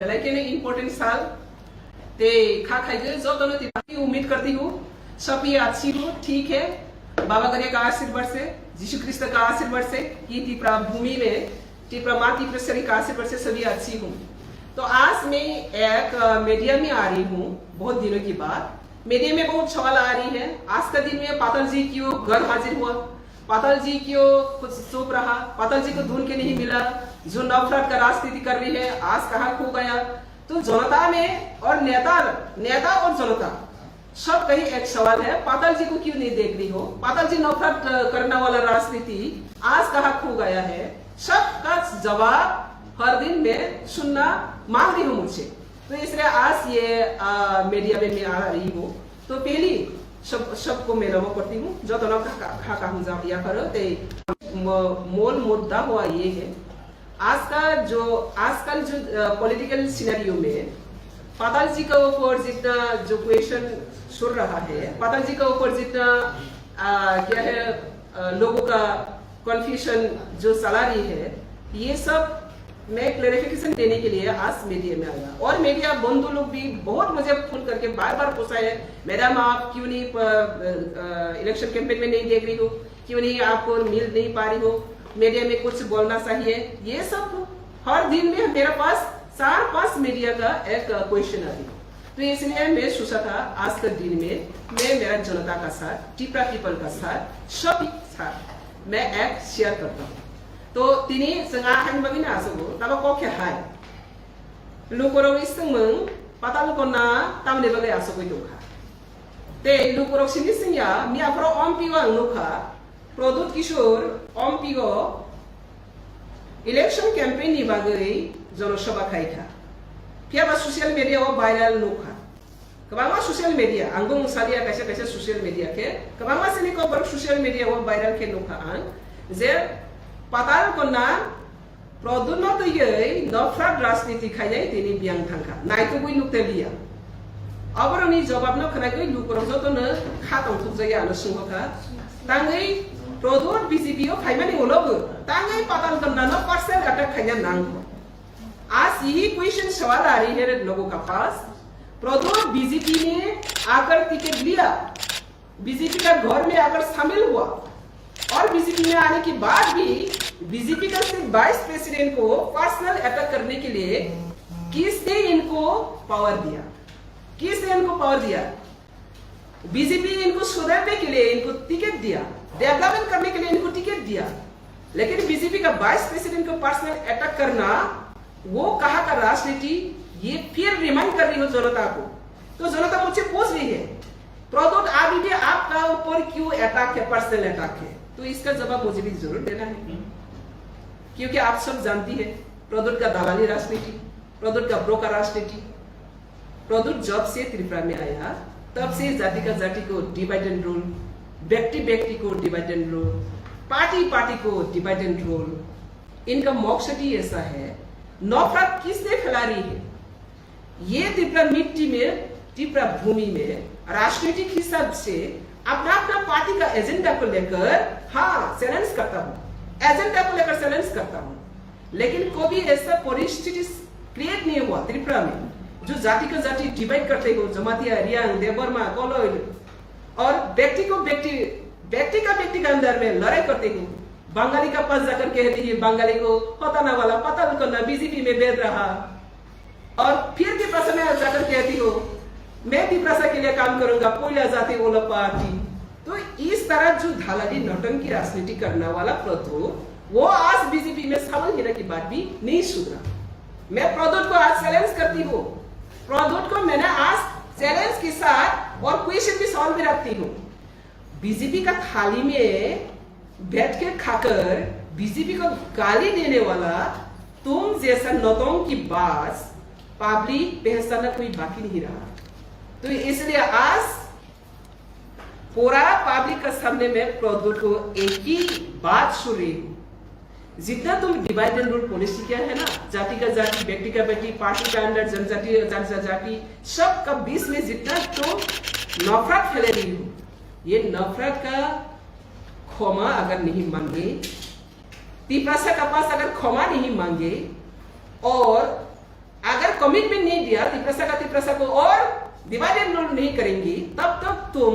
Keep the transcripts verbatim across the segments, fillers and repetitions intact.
Like an important साल ते खा खाइए जो दोनों तिथि। उम्मीद करती हूँ सभी अच्छी हो, ठीक है। बाबा गरिया का आशीर्वाद से, यीशु ख्रीस्त का आशीर्वाद से, ये तिपरा भूमि में, तिपरा माँ तिपरा शरीर का आशीर्वाद से सभी अच्छी हूँ। तो आज मैं एक मीडिया में आ रही हूँ बहुत दिनों के बाद। मीडिया में बहुत सवाल आ रही है, आज का दिन में पातल जी क्यों घर हाजिर हुआ, पातल जी क्यों कुछ चुप रहा, पातल जी को धुन के नहीं मिला, जो नफरत का राजनीति कर रही है आज कहाँ खो गया। तो जनता में और नेता, नेता और जनता सब कहीं एक सवाल है, पातल जी को क्यों नहीं देख रही हो? पातल जी नफरत करने वाला राजनीति आज कहाँ खो गया है? सबका जवाब हर दिन मैं सुनना मांग रही हूँ मुझसे। तो इसलिए आज ये मीडिया में मैं आ रही हूँ। तो पहली सब सबको मैं नमो करती हूँ जो दोनों का का का हम जा या करो ते। मूल मुद्दा हुआ ये है, आज का जो आजकल जो पॉलिटिकल सिनेरियो में पाताल जी का ऊपर जितना जो क्वेश्चन सुन रहा है, पाताल जी का ऊपर जितना क्या है लोगों का कन्फ्यूजन जो चला रही है, ये सब मैं क्लेरिफिकेशन देने के लिए आज मीडिया में आया। और मीडिया बंधु लोग भी बहुत मुझे फोन करके बार बार पूछा है, मैडम आप क्यों नहीं इलेक्शन कैंपेन में नहीं देख रही हो, क्यों नहीं आपको मिल नहीं पा रही हो, मीडिया में कुछ बोलना चाहिए। ये सब हर दिन में मेरे पास चार पाँच मीडिया का एक क्वेश्चन आती है। तो इसलिए मैं सोचा था आज के दिन में मैं मेरा जनता का साथ, टिपरा पीपल का साथ, सभी साथ मैं एक शेयर करता हूँ। तो tini chwng a haini bagwi no aswgo, tabo kok khe hai. Lukurokni swngmung patal konna tamni bagwi aswgwi tongkha. Tei lukurok simi swngya, miyaphoro ompigo ang nukha, Pradyut Kishore ompigo election campaign ni bagwi jonosabha khaikha. Phiyaba social media o viral nukha. Kwbangma social media, ang bung salia kaisa kaisa social media khe, kwbangma sini kok borok social media o viral khe nukha ang, je patal konna Pradyut no twiwi nofrat rajniti khainai tini biyang thangkha. Naitugwi nukte liya. Aboroni jobab no khwnagwi lukurok jotono kha tongthokjagwi ano swngkha. Tangwi Pradyut B J P o phaimani ulo bo tangwi patal konna no personal attack khaina nangkha. As ihi question sawal ari here logo ka pass. Pradyut B J P ne agar ticket liya, B J P ka ghar mein agar shamil hua aur B J P mein aane ke baad bhi B J P ka sirf vice president ko personal attack karne ke liye kisne inko power diya? Kisne inko power diya? B J P इनको सुधरने के लिए इनको टिकट दिया, डेवलपमेंट करने के लिए इनको टिकट दिया, लेकिन B J P का वाइस प्रेसिडेंट को पर्सनल अटैक करना, वो कहाँ का राजनीति? ये फिर रिमाइंड कर रही हूँ जनता को। तो जनता मुझसे पूछ रही है, प्रद्युत, अभी भी आपका ऊपर क्यों अटैक है, पर्सनल अटैक है? तो इसका जवाब मुझे भी जरूर देना है, क्योंकि आप सब जानती है प्रद्युत का दलाली राजनीति, प्रद्युत का ब्रोकर राजनीति। प्रद्युत जब से त्रिपुरा में आया, तब से जाति का जाति को डिवाइड एंड रूल, व्यक्ति व्यक्ति को divide and rule, party party को डिवाइड एंड रूल। इनका मकसद ही ऐसा है। नफरत किसने फैला रही है? ये त्रिपुरा मिट्टी में, त्रिपुरा भूमि में राजनीतिक हिसाब से अपना अपना पार्टी का एजेंडा को लेकर, हाँ, चैलेंज करता हूँ, एजेंडा को लेकर चैलेंज करता हूँ। लेकिन कभी ऐसा परिस्थिति क्रिएट नहीं हुआ त्रिपुरा में जो जाति का जाति डिवाइड करते हो, जमातिया, रियांग, देबबर्मा, कोलोइल, और व्यक्ति को व्यक्ति, व्यक्ति का व्यक्ति के अंदर में लड़ाई करते हो। बंगाली का पास जाकर कहती है बंगाली को, हटाना वाला पता उनको ना, बीजेपी में बैठ रहा। और फिर तिपरासा में जाकर कहती हो, मैं तिपरासा के लिए काम करूंगा, कोयला जाति वाला पार्टी। तो इस तरह जो धालाली नौटंकी राजनीति करने वाला प्रद्युत, वो आज बीजेपी में शामिल होने के बाद भी नहीं सुधरा। मैं प्रद्युत को आज चैलेंज करती हूँ, प्रद्युत को मैंने आज चैलेंज के साथ और क्वेश्चन भी सवाल भी रखती हूँ। बीजेपी का थाली में बैठ के खाकर बीजेपी को गाली देने वाला तुम जैसा नौटंकी बाज पब्लिक पहचानना कोई बाकी नहीं रहा। तो इसलिए आज पूरा पब्लिक का सामने मैं प्रद्युत को एक ही बात सुन रही हूँ, जितना तुम डिवाइड एंड रूल पॉलिसी किया है ना, जाति का जाति, व्यक्ति का व्यक्ति, पार्टी का अंडर, जनजाति, जनजाति, सब का बीच में जितना तुम नफरत फैले रही हो, ये नफरत का क्षमा अगर नहीं मांगे, तिपरासा का पास अगर क्षमा नहीं मांगे और अगर कमिटमेंट नहीं दिया तिपरासा का तिपरासा को और डिवाइड एंड रूल नहीं करेंगी, तब तक तुम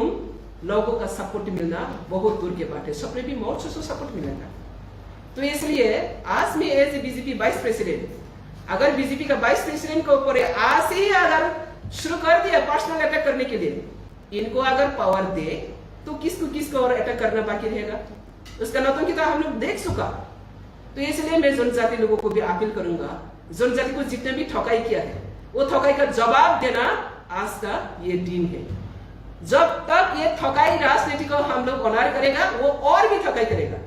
लोगों का सपोर्ट मिलना बहुत दूर के बात है। सपने भी मौत से सपोर्ट मिलेगा। तो इसलिए आज मैं as a BJP vice president, अगर बीजेपी का वाइस प्रेसिडेंट के ऊपर आज से ही अगर शुरू कर दिया पर्सनल अटैक करने के लिए, इनको अगर पावर दे तो किसको किसको और अटैक करना बाकी रहेगा? उसका नौटंकी तो हम लोग देख चुका। तो इसलिए मैं जनजाति लोगों को भी अपील करूंगा, जनजाति को जितने भी ठगाई किया है, वो ठगाई का जवाब देना आज का ये दिन है। जब तक ये ठगाई राजनीति को हम लोग ऑनर करेगा, वो और भी ठगाई करेगा।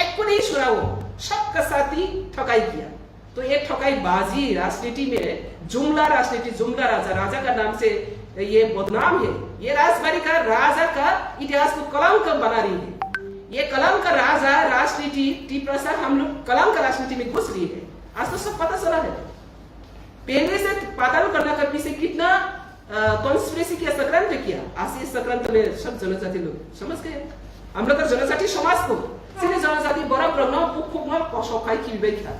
एक को नहीं छोड़ा, वो सबका साथ ही ठगाई किया। तो ये ठगाईबाजी राजनीति में जुमला राजनीति, जुमला राजा, राजा का नाम से ये बदनाम है। ये राजबाड़ी का राजा का इतिहास को कलंक बना रही है। ये कलंक राजा राजनीति, तिपरासा हम लोग कलंक राजनीति में घुस रही है। आज तो सब पता चला है। पहले से पाताल करना का पीछे कितना कॉन्स्पिरेसी किया, षड्यंत्र किया। आज ये षड्यंत्र में सब जनजाति लोग समझ गए। हम लोग का जनजाति समाज को, सिर्फ जनजाति बड़ा प्रॉब्लम, बुक फुक में पसो खाई की बैठा।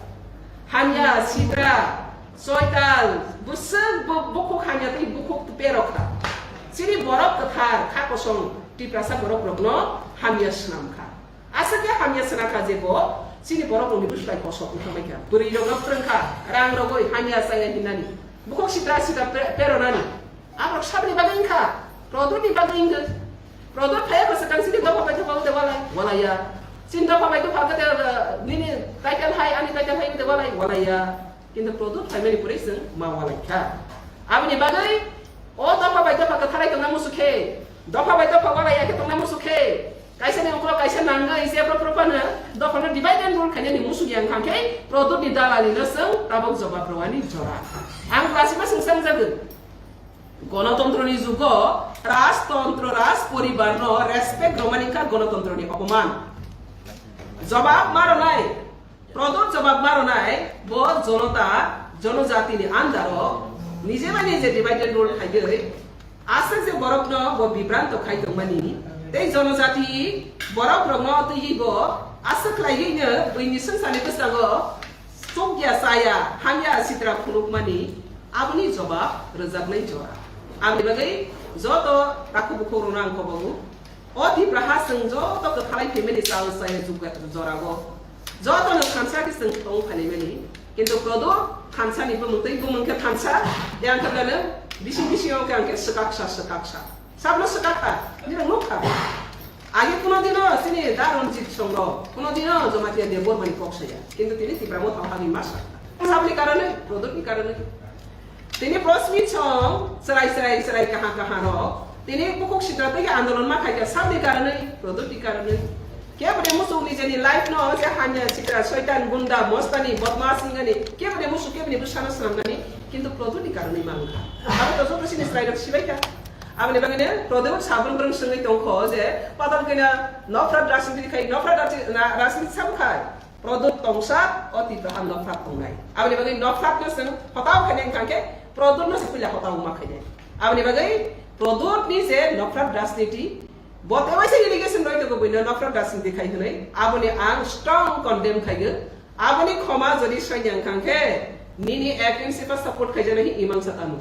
Hamya, Sitra, Soital, busuk, bu-, bukhuk hamya tei bukhuk perokha. Chini borok kwthar, kha kosong, Tiprasa borok rokno hamya swnam kha. Aswk khe hamya swnam kha je bo, chini borok rokni bwswlai kosok wngkha bai kha. Bwrwi rokno phrwng kha, rang rogwi hamya chaya hinani. Bukhuk sitra sitra pe-, peronani. Aborok sabni bagwi wngkha, Prodot ni bagwi wngkha. Prodot phaiya kha swkang chini dopha bai dopha wngde walai, walaiya. Chini dopha bai dopha khe, eh, nini title hai, ani title hai wngde walai, walaiya. Kintu Prodot phaimani pore chwng ma walai kha. Aboni bagwi o dopha bai dopha kwtharai tongna musu khe, dopha bai dopha walaiya khe tongna musu khe, kaisa ni uklo kaisa nangwi jebro prophano dophano divide and rule khainani musu yang thang khe Prodot ni dalali no chwng tabok jobab rwani jora. Ang kwlasi ma chwng sangjagwi. Gonotontro ni jugo rajtontro, raj poribar no respect romani kha gonotontro ni opoman. Jobab ma ronai, Prodot jobab ma ronai, bo jonota, jonojati ni andaro nije bai nije divide and rule khaigwi aswk je borok no bo bibranto khai tongmani tei jonojati borok rok no twiwi bo aswk khlaiwi no buini swngcharni bwskango chukya chaya hamya sitra phunukmani aboni jobab rwjaknai jora. Aboni bagwi joto takhuk bukhuk rokno ang kobogo. O Tipra ha chwng joto kwthalai phaimani chal chaya jukya jorago. Jotono thansa khe chwng tong phaimani. Kintu Prodot thansa ni bumung tei bumung khe thansa, yang khe bwlano bising bising o khe ang khe swkaksa swkaksa. Sabno swkakha, nini nukha. Age kuno dino chini da Ranjit Songno, kuno dino Jamatia Debbarmani kok saya. Kintu tini Tipra Motha hagi masa. Sabni karone, Prodot ni karone. Tini press meet song, serai serai serai kaha kaha rok. Tini bukhuk sitra tei andolon ma khaikha sabni karonwi, Prodot ni karonwi. Kebo de musuk ni jeni life no je hamya sitra, soitan, gunda, mostani, bodmas hingani. Kebo de musuk kebo ni bwsano swnamnani, kintu Prodot ni karonwi mangkha. Abo to joto sini serai rok sibaikha. Aboni bagwi ne Prodot sabun rwng swngwi tongkho je padal kena nofrat rajniti khai, nofrat rajniti, na, rajniti sabo khai. Prodot tongsa, o Tipra ha nofrat tongnai. Aboni bagwi nofrat no chwng hotao khainai wngkha khe, Prodot no se puila hotao ma khainai. Aboni bagwi Prodot ni je nofrat rajniti, bo tewaisa allegation roi tongo buino nofrat rajniti khai hwnwi, aboni ang strong condemn khaigo. Aboni khoma jodi soinya wngkha khe, nini against se support khaijaknai hi imang sa tamo.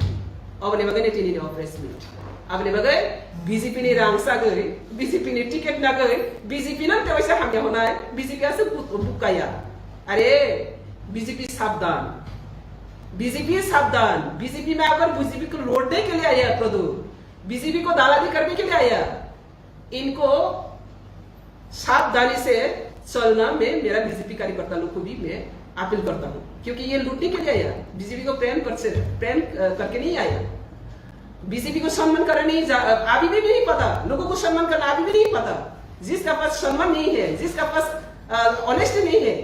Oboni bagwi ni tini ni o press meet. Aboni bagwi B J P ni rang sagwi, B J P ni ticket nagwi, B J P nang tewaisa hamya honai, B J P aswk bu-, bukaya. Are, B J P sabdan. B J P sabdan. B J P mein agar B J P ko loot nahi ke liye aaya hai Prodot. B J P ko dalali karne ke liye aaya hai. इनको सावधानी से चलना, मैं मेरा बीजेपी कार्यकर्ता लोग को भी मैं अपील करता हूँ, क्योंकि ये लूटने के लिए आया, बीजेपी को प्रेम कर से प्रेम, अ, करके नहीं आया। बीजेपी को सम्मान करना नहीं जा-, अभी भी नहीं पता, लोगों को सम्मान करना अभी भी नहीं पता। जिसका पास सम्मान नहीं है, जिसका पास, अ, ऑनेस्टी नहीं है,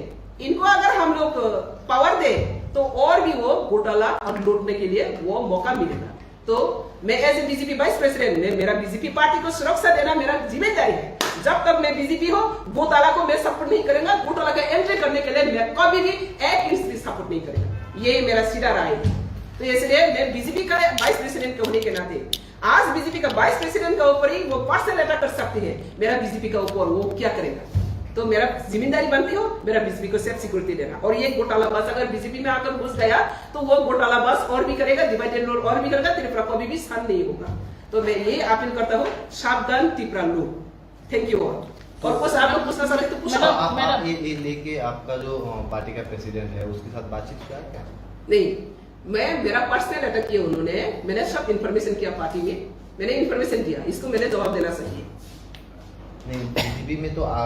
इनको अगर हम लोग, अ, पावर दे तो और भी वो घोटाला और लूटने के लिए वो मौका मिलेगा। तो मैं as a BJP vice president, मैं, मेरा बीजेपी पार्टी को सुरक्षा देना मेरा जिम्मेदारी है। जब तक मैं बीजेपी हूँ, घोटाला को मैं सपोर्ट नहीं करूंगा, घोटाला का एंट्री करने के लिए मैं कभी भी एक इंच भी सपोर्ट नहीं करूंगा। ये मेरा सीधा राय है। तो इसलिए मैं बीजेपी का वाइस प्रेसिडेंट होने के नाते आज बीजेपी का वाइस प्रेसिडेंट के ऊपर ही वो पर्सनल अटैक कर सकती है। मेरा बीजेपी का ऊपर वो क्या करेगा? तो मेरा जिम्मेदारी बनती हो, मेरा बीजेपी को सेफ सिक्योरिटी देना। और ये घोटाला बस अगर बीजेपी में आकर घुस गया, तो वो घोटाला बस और भी करेगा, डिवाइड एंड रूल और भी करेगा, त्रिपुरा को भी, भी स्थान नहीं होगा। तो मैं ये अपील करता हूँ, सावधान त्रिपुरा लोग। Thank you all. और कुछ आप लोग पूछना चाहते तो पूछो। मैडम, आप, आप मैडम। ये, ये लेके आपका जो, अ, पार्टी का प्रेसिडेंट है, उसके साथ बातचीत किया क्या? नहीं, मैं, मेरा पर्सनल अटैक किया उन्होंने, मैंने सब इन्फॉर्मेशन किया पार्टी में, मैंने इन्फॉर्मेशन दिया, इसको मैंने जवाब देना चाहिए। नहीं, बीजेपी में तो, आ,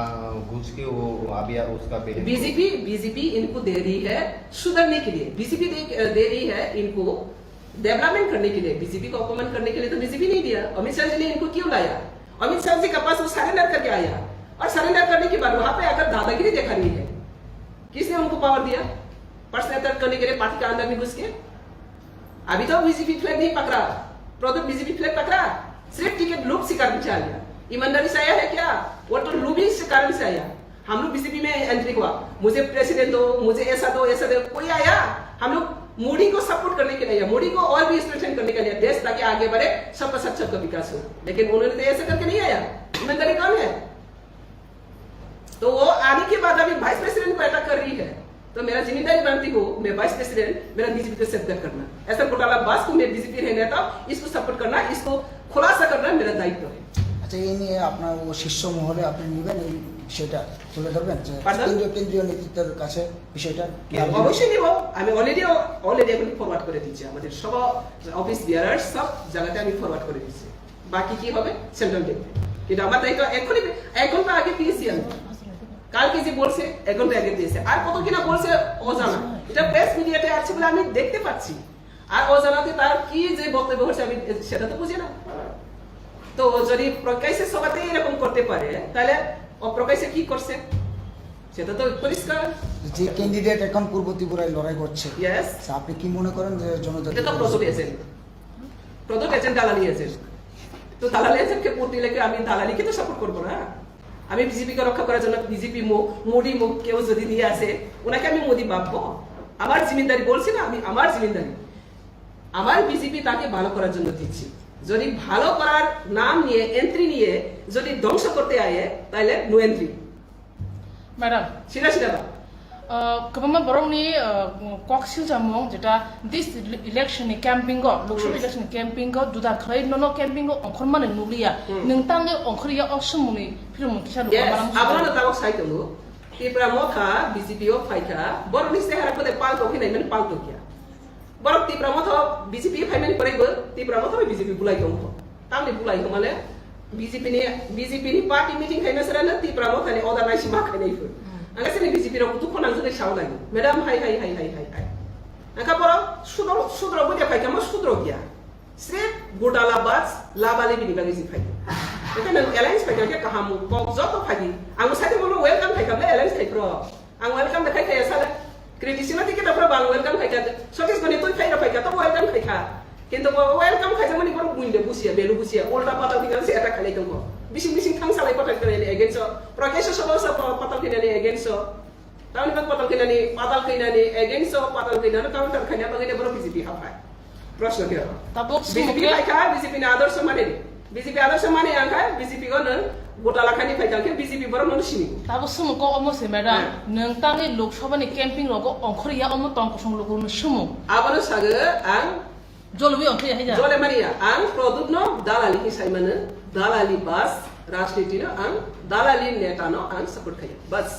घुस के वो अभी उसका बेटे को बीजेपी, बीजेपी इनको दे रही है सुधरने के लिए, बीजेपी दे, दे रही है इनको डेवलपमेंट करने के लिए, बीजेपी को अपमान करने के लिए तो बीजेपी नहीं दिया। अमित शाह जी ने इनको क्यों लाया? अमित शाह जी के पास वो सरेंडर करके आया, और सरेंडर करने के बाद वहां पे आकर दादागिरी दिखा रही है। किसने उनको पावर दिया पर्सनल अटैक करने के लिए पार्टी के अंदर में घुस के? अभी तो बीजेपी फ्लैग नहीं पकड़ा, प्रदीप बीजेपी फ्लैग पकड़ा, सिर्फ टिकट लोभ से कारण से आया। ईमानदारी से आया है क्या? वो तो लोभी से कारण से आया। हम लोग बीजेपी में एंट्री हुआ, मुझे प्रेसिडेंट दो, मुझे ऐसा दो, ऐसा दो, कोई आया? हम लोग मोदी को सपोर्ट करने के लिए आया, मोदी को और भी स्ट्रेंथन करने के लिए, देश ताकि आगे बढ़े, सबका साथ सबका विकास हो। लेकिन उन्होंने तो ऐसा करके नहीं आया। ईमानदारी कौन है? तो वो आने के बाद अभी वाइस प्रेसिडेंट को अटैक कर रही है। तो मेरा जिम्मेदारी बनती हो, मैं वाइस प्रेसिडेंट, मेरा बीजेपी को सेफगार्ड करना। ऐसा घोटाला बस को मैं बीजेपी रहने था, इसको सपोर्ट करना, इसको खुलासा करना मेरा दायित्व है। আচ্ছা, এই নিয়ে আপনার ও শীর্ষ মহলে আপনি নেবেন এই বিষয়টা তুলে ধরবেন যে পারবেন? কেন্দ্রীয়, কেন্দ্রীয় নেতৃত্বের কাছে বিষয়টা নিয়ে অবশ্যই নিব। আমি অলরেডি, অলরেডি এখন ফরওয়ার্ড করে দিচ্ছি, আমাদের সব অফিস বিয়ারার সব জায়গাতে আমি ফরওয়ার্ড করে দিচ্ছি। বাকি কি হবে সেন্ট্রাল দেখবে। কিন্তু আমার দায়িত্ব এখনই, এক ঘন্টা আগে পেয়েছি আমি। কালকে যে বলছে, এক ঘন্টা আগে দিয়েছে। আর কত কিনা বলছে অজানা। এটা প্রেস মিডিয়াতে আছে বলে আমি দেখতে পাচ্ছি। আর অজানাতে তার কি যে বক্তব্য হচ্ছে আমি সেটা তো বুঝি না। তো যদি প্রকাশ্যে সভাতে এরকম করতে পারে, তাহলে অপ্রকাশ্যে কি করছে সেটা তো পরিষ্কার। যে ক্যান্ডিডেট এখন পূর্ব ত্রিপুরায় লড়াই করছে, ইয়েস। তা আপনি কি মনে করেন যে জনজাতি এটা তো প্রদীপ এজেন্ট। প্রদীপ এজেন্ট, দালালি এজেন্ট। তো দালালি এজেন্টকে ভোট দিলে কি আমি দালালিকে তো সাপোর্ট করবো না? আমি বিজেপিকে রক্ষা করার জন্য বিজেপি মুখ, মোদি মুখ কেউ যদি নিয়ে আসে, ওনাকে আমি মোদি ভাববো? আমার জিমিনদারি বলছি না, আমি আমার জিমিনদারি, আমার বিজেপি তাকে ভালো করার জন্য দিচ্ছি। যদি ভালো করার নাম নিয়ে, এন্ট্রি নিয়ে যদি ধ্বংস করতে আয়, তাহলে no entry. Madam. Sida sida ba. Uh, kwbangma borokni, uh, kok siljamung jeta this election ni camping o, Lok Sabha Hmm. election ni camping o juda khlai nono camping o ongkhormani nukliya. Hmm. Nwng tangwi ongkhorya o swngmungni phirmung kisa nukha Yes, manang abono sujak. Tabok sai tongo. Tipra Motha B J P o phaikha, borokni sehara kode palto hinai mani palto kya. Borok Tipra Motha B J P phaimani pore bo Tipra Motha bai B J P bulai tongkho. Tamni bulai hwnmale B J P ni, B J P ni party meeting khaima sera na Tipra Motha ni order naisi ma khainai phun. Ang sini B J P rok kutu khonang jani sao lagi. Madam hai hai hai hai hai hai. Angka borok sudro sudro bujia phaikha ma sudro gya. Srip gotala bas labali bini bagwi si phaikha. Eke nang alliance phaikha ke kaham kok joto phaidi. Ang sadi mono welcome phaikha le alliance khai pro. Ang welcome da khai khai sala. Criticism ti kita pro bang welcome khai ka. Sotis bani tui khai ra khai ka to welcome khai ka. Kintu bo welcome khai jamani borok buinde busia, belu busia, ulta patal khinani se attack khalai tongo. Bising bising thang salai patal khinani against o. Protest so so patal khinani against o. Tamni bak patal khinani, patal khinani against o, patal khinani counter khaina bagwi borok B J P haphai. Proshno khe. Tabuk B J P sumuke- phaikha, B J P ni adorsho mani. B J P adorsho mani ang kha, B J P go nwng gotala khani phaikha khe B J P borok no sini. Tabuk sumung kok omo se, madam. Hmm. Nwng tangwi Lok Sabha ni camping rogo ongkhorya omo tong kosong lukurokni sumung. Abono sago ang jolwi ongkhorya hai ja. Jole mani ya, ang Pradyut no dalali hi sai mano, dalali bas, rajniti no ang, dalali neta no ang support khayo. Bas.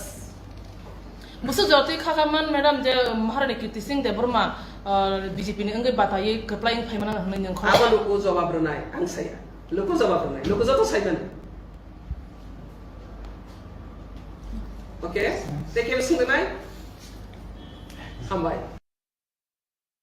Busu jotwi khakaman madam je, um, Maharani Kirti Singh Debbarma, uh, B J P ni wngwi bataiwi kwplai wng phaimani hwnwi nwng khoroksa. Abo luku jawab rwnai, ang saya. Luku jawab rwnai, luku joto saimani. Okay? Tei kebo swngwi nai? Hambai.